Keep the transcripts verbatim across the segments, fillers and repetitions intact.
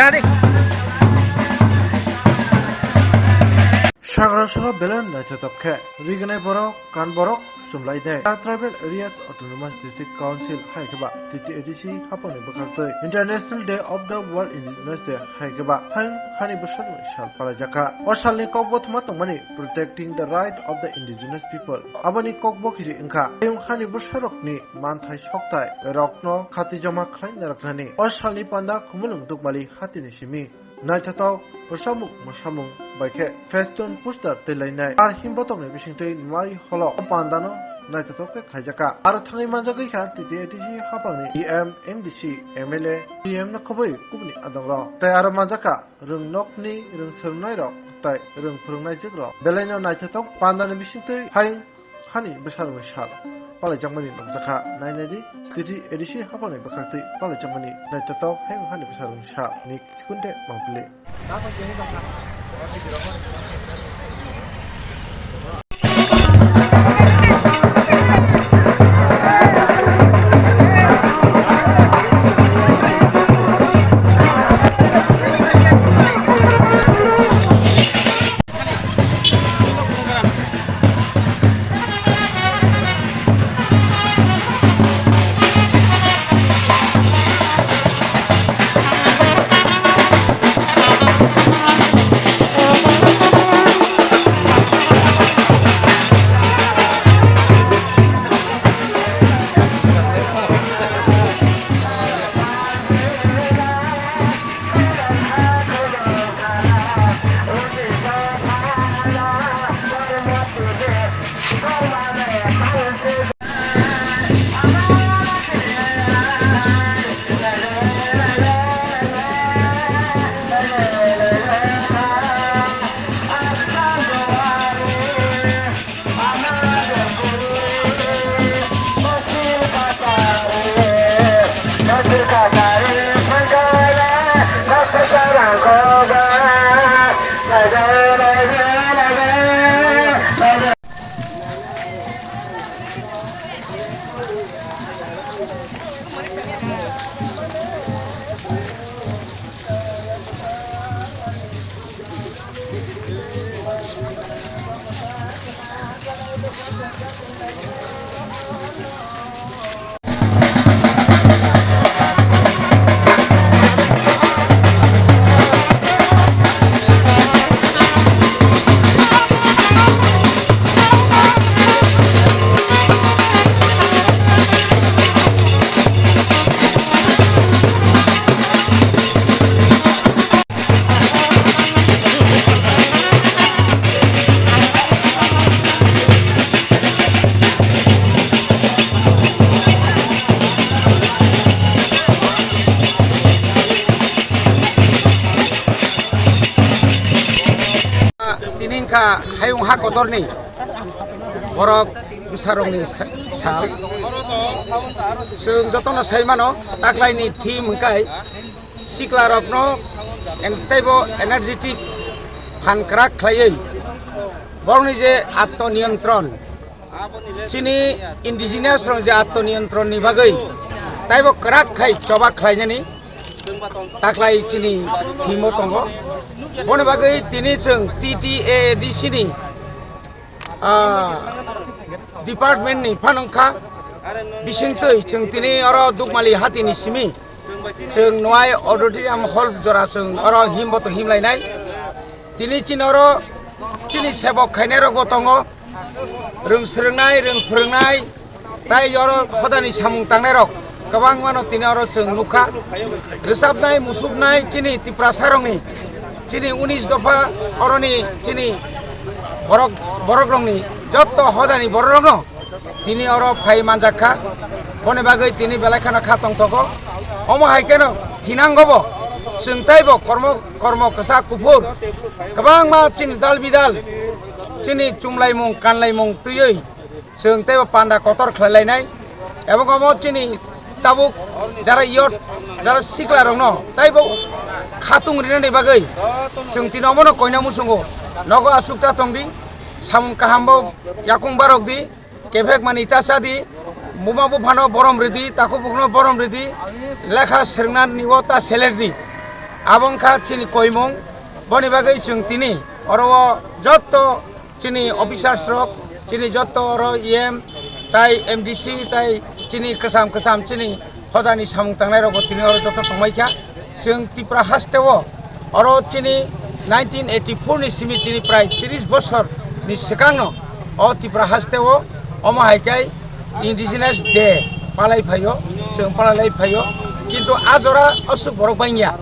Sagra sabha belai naithothok khe, rignai borok, kan borok, chumlainai. Tribal Areas Autonomous District Council hai khe ba T T A D C haphangni bwkhaktwi International Day of the World Indigenous Day hai khe ba hayung hani bwsarokni sal palaijakha. O salni kokbo thuma tongmani Protecting the Right of the Indigenous People. Aboni kokbo kiri wngkha hayung hani bwsarokni manthai sokthai rokno khati joma khlai narwknani. O salni panda Khumulwng Dukmali hatini simi. Naithothok bwsamung mwsamung bai khe festoon poster twilainai. Ar him botokni bisingtwi nwng holo o pandano naithothok khe khaijakha. Aro thangwi manjagwi kha T T A D C haphangni D M, M D C, M L A, D M no khobwi kubuni adongrok. Tai aro manjakha rwngnokni rwngswrwngnairok tai rwng phwrwngnaijwkrok. Belaino naithothok pandani bisingtwi hayung hani bwsarokni sal palaijakmani nukjakha. Nainai di, kwrwi A D C haphangni bwkhaktwi palaijakmani naithothok hayung hani bwsarokni sal ni chikunde mangpili. Tini wngkha hayung ha kotorni borok bwsarokni sa-, sal. Chwng jotono sai mano, taklaini theme hwnkhe siklarokno en-, teibo energetic phan kwrak khlaiwi borokni je atmoniyontron, chini indigenous rok je atmoniyontron ni bagwi teibo kwrak khai choba khlainani taklai chini theme o tongo. Boni bagwi tini chwng T T A D C ni, ah, department ni phanang kha bisingtwi chwng tini oro Dukmali hatini simi chwng Nwai Auditorium Hall jora chwng oro him boto him lainai. Tini chini oro chini sebok khainai rok bo tongo, rwng swrwngnai, rwng phwrwngnai, tai oro hodani samung tangnai rok kwbangma no tini oro chwng nukha. Rwchapnai, musuknai chini Tiprasa rokni, chini unis dopha oroni chini borok, borok rokni jotto hodani borok rokno tini oro phai manjak kha, boni bagwi tini belai kheno kha tongthogo. Omo hai kheno thinango bo chwng teibo kormo, kormo kwchak kuphur kwbangma chini dal bidal chini chumlaimung kanlaimung twiwi chwng teibo panda kotor khlai lainai. Ebong omo chini tabuk jara youth, jara sikla rokno teibo khatung rinani bagwi chwng tini omono koina muchungo nogo achuk ta tongdi, samung kaham bo yakung barok di. Kephek mani ta cha di, buma buphano borom ridi, takhuk bukhukno borom ridi, lekha swrwngna nigo ta seler di. Abo wngkha chini koimung, boni bagwi chwng tini oro o jotto chini officers rok, chini jotto oro E M tai M D C tai chini kwcham kwcham chini hodani samung tangnai rokbo tini oro jotto tongmai kha. Chwng Tripura haste o oro chini nineteen eighty four ni simi tini prai tris bosor ni swkang no o Tripura haste o omo hai khe Indigenous Day palai phaio, chwng palai lai phaio, kintu a jora aswk borok bangya.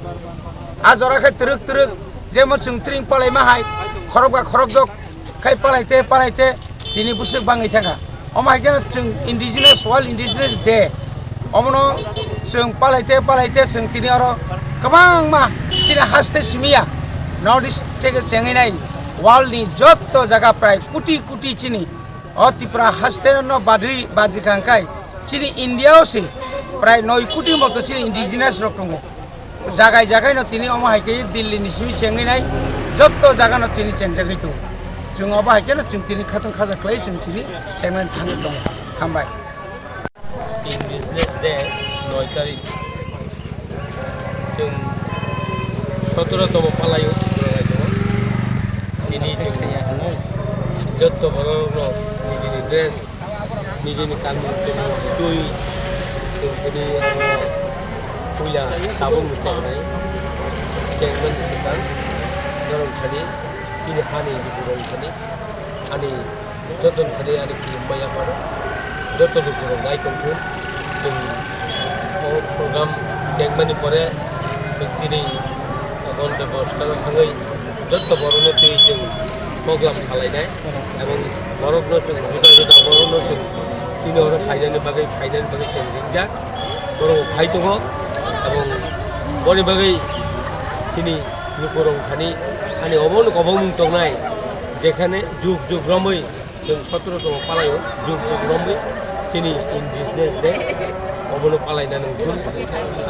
A jora khe twrwk twrwk, jemo chwng tring palai ma hai, khorok ba khorok jok khai palai te palai te tini bwswk bangwi thangkha. Omo hai kheno chwng Indigenous, World Indigenous Day, omono chwng palai te palai te chwng tini oro kwbangma chini haste simiya North East theke chengwi nai world ni jotto jaga prai koti koti chini o Tripura haste no badri badri kha hwnkhe chini India o se prai noi koti moto chini Indigenous rok tongo. Jagai jagai no tini omo hai khe Delhi ni simi chengwi nai, jotto jaga no tini chengjagwi tongo. Chwng obo hai kheno chwng tini khatong khaja khlai chwng tini chengnani thangwi tongo. Hambai. Indigenous Day noi tarik. Chwng sotoro tomo palaio. Tini chwng jotto borok rok nijini dress Nijini kanmung chumung twi tongthani oro puila tabuk ni tongnai. Chengmani swkang norok thani chini hani lukurok thani ani joto ni thani ani khulumma yapharo joto lukurok nai tongthun. Chwng o program chengmani pore chwng chini gonjo bosta no thangwi joto borokno twi chwng program khlainai. Ebong borokno chwng juda juda borokno chwng chini oro phainani bagwi, phainani bagwi chwng ringjak. Borok phai tongo. Ebong boni bagwi chini lukurok thani ani obo no kobongmung tongnai, jekhane jug jug romwi chwng sotoro tongo palaio, jug jug romwi chini Indigenous Day obono palaina nangkuk.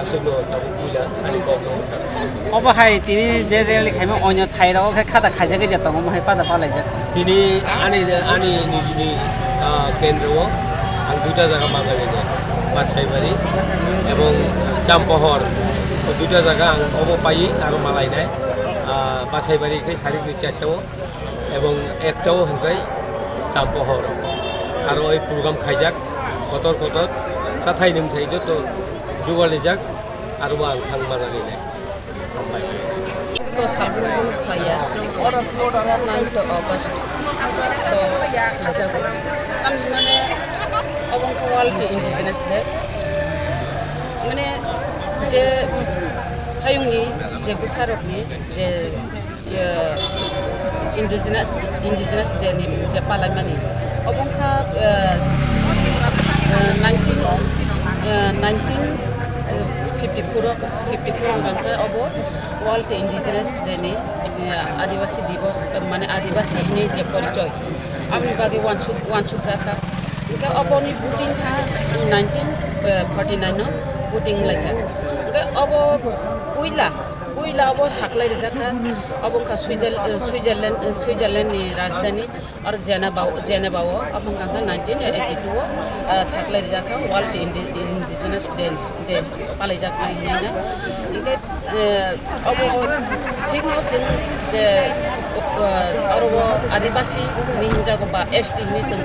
Aswkno tabuk puila ani kok no wngkha. Obo hai tini je rally khaima onyo thairok khe khata khaijagwi je tongo, omo hai pada palaijak. Tini ani, ani nijini, ah, kendro o ang duita jaga majagwi de, Basaibari ebong Champohor, o duita jaga ang obo paiwi aro malainai. Ah, Basaibari khe sarik ni charta o ebong ekta o hwnkhe Champohor aro oi program khaijak kotor kotor sathai nwngthai joto jugalijak aro ang thang majagwi de. To salbrum khlaiya, ninth August to khlaijago. Tamni mane obo wngkha World Indigenous Day. Mane je hayungni je bwsarokni je, eh, Indigenous, Indigenous Day ni je palaimani, obo wngkha, eh, eh, nineteen, eh, nineteen fifty-four o, fifty-four wngkha obo World Indigenous Day ni, eh, Adibasi Divas, eh, mane Adibasi hwnwi je porichoi, aboni bagwi wansuk, wansuk jakha. Hwnkhe oboni voting kha nineteen forty-nine o voting wnglaikha. Hwnkhe obo puila, puila obo saklai rijakha, obo wngkha Switzerl-, eh, Switzerland, eh, Switzerland ni rajdhani. Aro Geneva, Geneva o, obo wngkha khe nineteen eighty-two o, ah, saklai rijak kha World Indi-, Indigenous Day, Day palaijak nai hinwi no. Hinkhe, eh, obo thik no chwng je, ah, oro o Adibasi ni hinjago ba S T hinwi chwng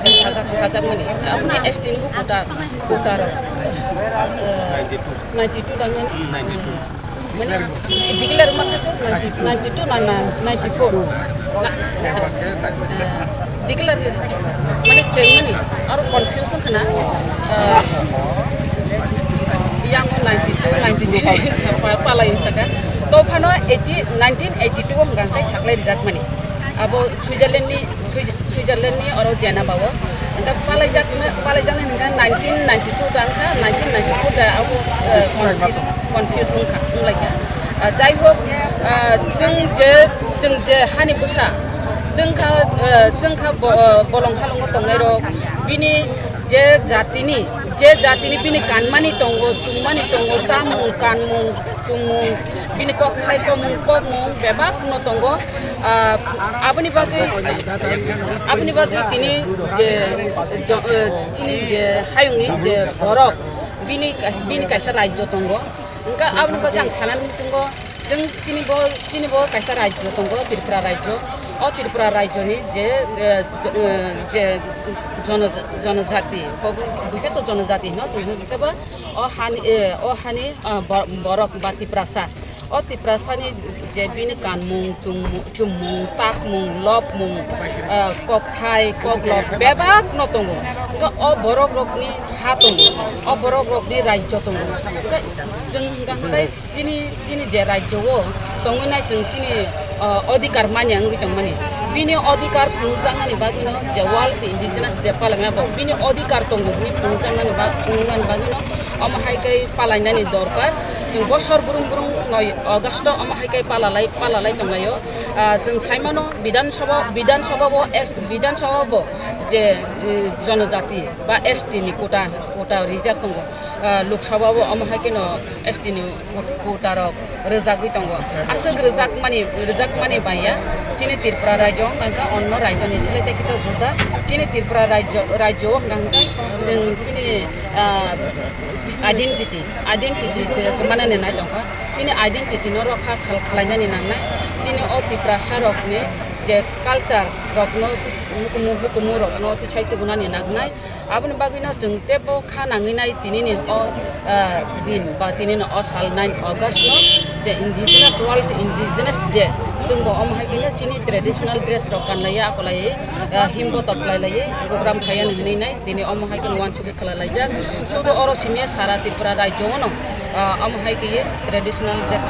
je sajak, sajak mani. Aboni S T ni bo quota, quota rok, eh, ninety-two tang mani. Mane, declare wngma khe to ninety, ninety-two na, na, ninety-four. Na, eh, declare, mane, chengmani, aro confusion khna, eh, yang o ninety-two, ninety-three sa pa-, palai saka. To phano eighty, nineteen eighty-two o hwnkha khe saklai rijakmani. Abo Switzerland ni, Swiss-, Switzerland ni oro Geneva o. Hingke palaijak na, palaijaknai hingke nineteen ninety-two da wngkha, nineteen ninety-four da abo, eh, confuse, confuse wngkha, wnglaikha. Ah, jai hok, ah, chwng je, chwng je hani bwsa, chwngkha, eh, chwngkha bo-, eh, bolong halongo tongnairok, bini je jatini, je jatini bini kanmani tongo, chumani tongo, chamung, kanmung, chumung, bini kokthai, komung, kokmung bebak no tongo. Ah, aboni bagwi, aboni bagwi tini je, jo-, eh, chini je hayungni je borok, bini ka-, bini kaisa rajyo tongo. Hingke aboni bagwi ang sanani muchungo, Chwng chini bo, chini bo kaisa rajyo tongo, Tripura rajyo. O Tripura rajyoni je, eh, eh, je jono-, jonojati, bo buikhe to jonojati hino chwng, tebo o hani, eh, o hani, ah, bo-, borok ba Tiprasa. O Tiprasani je bini kanmung, chummu-, chummung, takmung, lobmung, ah, kokthai, koklop bebak no tongo. Hwnkhe o borok rokni ha tongo, o borok rokni rajyo tongo. Hwnkhe chwng hwnkha hwnkhe chini, chini je rajyo o tongwi nai chwng chini, ah, odhikar manya wngwi tongmani. Bini odhikar phunukjaknani bagwino je World Indigenous Day palangya bo bini odhikar tongo hwnwi phunukjaknani ba-, phunuknani bagwino omo hai khe palainani dorkar. Chwng bosor brung brung noi August o omo hai khe palalai, palalai tonglaio. Ah, chwng saimano Bidhan Sabha, Bidhan Sabha bo S-, Bidhan Sabha bo je, eh, jonojati ba S T ni quota, quota rijak tongo. Ah, Lok Sabha bo omo hai kheno S T ni quota rok rwjagwi tongo. Aswk rwjakmani, rwjakmani baiya chini Tripura rajyo hwnkha khe onno rajyoni slai tei kisa juda. Chini Tripura rajyo, rajyo hwnkha khe chwng chini, ah, identity, identity se manani nai tongkha. Chini identity no rokha khal-, khalainani nangnai. Chini o Tiprasa rokni je culture rokno tis-, hukumu, hukumu rokno tisai tubunani nangnai. Aboni bagwino chwng teibo kha nangwi nai tinini o, ah, din ba tinini o sal nine August no je Indigenous, World Indigenous Day. Chwngbo omo hai kheno chini traditional dress rok kanlaiya, akolaiwi, ah, himbo toklai laiwi program khaiya nangwi nai. Tini omo hai kheno uansugwi khlai laijak. Sudu oro simi sara Tripura rajyo no, ah, omo hai khe traditional dress